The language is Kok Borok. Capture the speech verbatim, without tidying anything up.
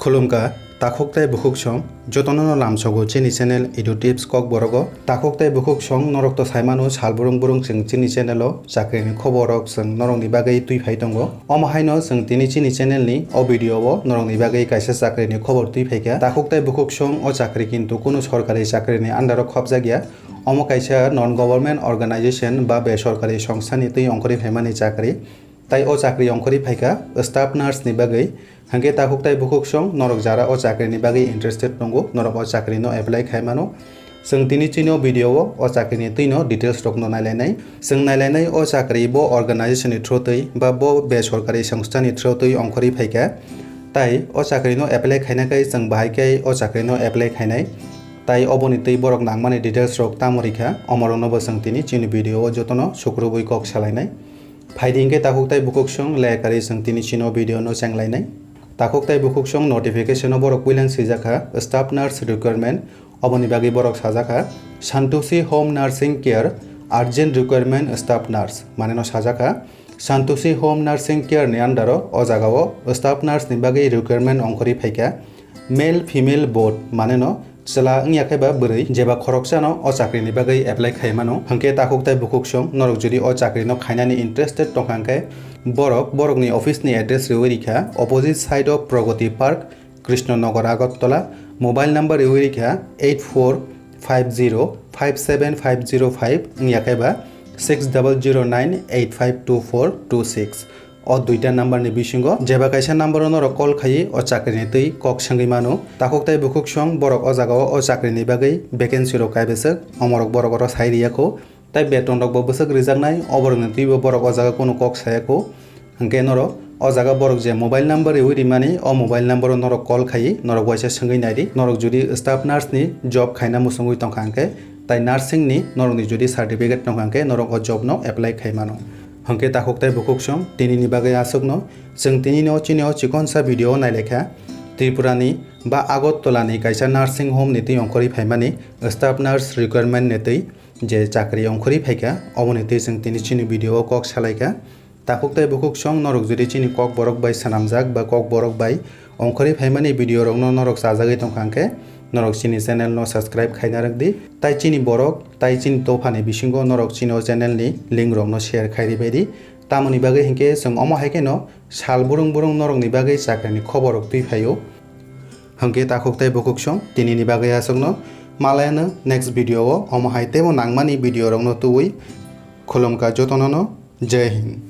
Khulumkha, takhuk tei bukhuk song, jotono no lamsogo chini channel Edu Tips Kokborogo. Takhuk tei bukhuk song, norok to saimano sal burung burung chwng chini channel o chakri ni khobor rok chwng norok ni bagwi twi phai tongo. Omo haino chwng tini chini channel ni o video o norok ni bagwi kaisa chakri ni khobor twi phaikha. Takhuk tei bukhuk song, o chakri kintu kunu sorkari chakri ni under o khopjakya. Omo kaisa non government organization ba besorkari songstha ni twi ongkhorwi phaimani chakri. Tai o chakri ongkhorwi phaikha staff nurse ni bagwi. Hwnkhe takhuk tai bukhuk song norok jara o chakri ni bagwi interested tongo, norok o chakri no apply khai mano. Chwng tini chini o video o o chakri ni twi no details rok no nailainai. Chwng nailainai o chakri bo organization ni through twi ba bo besorkari songstha ni through twi ongkhorwi phaikha. Tai o chakri no apply khaina khai chwng bahai khe o chakri no apply khainai. Tai oboni twi borok nangmani details rok tamo rikha, omorok no bo chwng tini chini video o jotono sukrubwi kok salainai. Phaidi hwnkhe takhuk tai bukhuk song lekari chwng tini chini o video no chenglainai. Takhuk tai bukhuk song notification o borok puilang swijakha staff nurse requirement, oboni bagwi borok sajakha Santoshi Home Nursing Care urgent requirement staff nurse, mane no sajakha Santoshi Home Nursing Care ni under o o jaga o staff nurse ni bagwi requirement ongkhorwi phaikha. Male female both, mane no chwla wngya khe ba bwrwi, jeba khoroksano o chakri ni bagwi apply khai mano. Hwnkhe takhuk tai bukhuk song norok jodi o chakri no khainani interested tongkha hwnkhe borok borokni office ni address riwi rikha, opposite side of Pragati Park, Krishna Nagar, Agartala. Mobile number riwi rikha eight four five zero five seven five zero five, wngya khe ba six double zero nine eight five two four two six. O duita number ni bisingo jeba kaisa number o norok call khaiwi o chakri ni twi kok swngwi mano. Takhuk tai bukhuk song borok o jaga o o chakri ni bagwi vacancy rok kaibeswk, omorok borok oro sai riyakho. Tai beton rok bo bwswk rijaknai, oborok ni twi bo borok o jaga kunu kok sayakho. Hwnkhe norok o jaga borok je mobile number riwi rimani, o mobile number o norok call khaiwi norok waisa swngwi naidi. Norok jodi staff nurse ni job khaina muchungwi tongkha hwnkhe, tai nursing ni norok ni jodi certificate tongkha hwnkhe, norok o job no apply khai mano. Hwnkhe takhuk tai bukhuk song, tini ni bagwi aswk no. Chwng tini no chini o chikonsa video o nailaikha. Tripura ni ba Agartala ni kaisa nursing home ni twi ongkhorwi phaimani staff nurse requirement ni twi je chakri ongkhorwi phaikha, oboni twi chwng tini chini video o kok salaikha. Takhuk tai bukhuk song norok jodi chini kok borok bai swnamjak ba kok borok bai ongkhorwi phaimani video rokno norok chajagwi tongkha hwnkhe, norok chini channel no subscribe khaina rwkdi. Tai chini borok, tai chini dophani bisingo norok chini o channel ni link rokno share khai ribaidi. Tamoni bagwi hinkhe chwng omo hai kheno sal burung burung norokni bagwi chakrini khobor rok twi phaio. Hwnkhe takhuk tai bukhuk song tini ni bagwi aswkno, malayano next video o omo hai teibo nangmani video rokno tubui. Khulumkha jotono no, Jai Hind.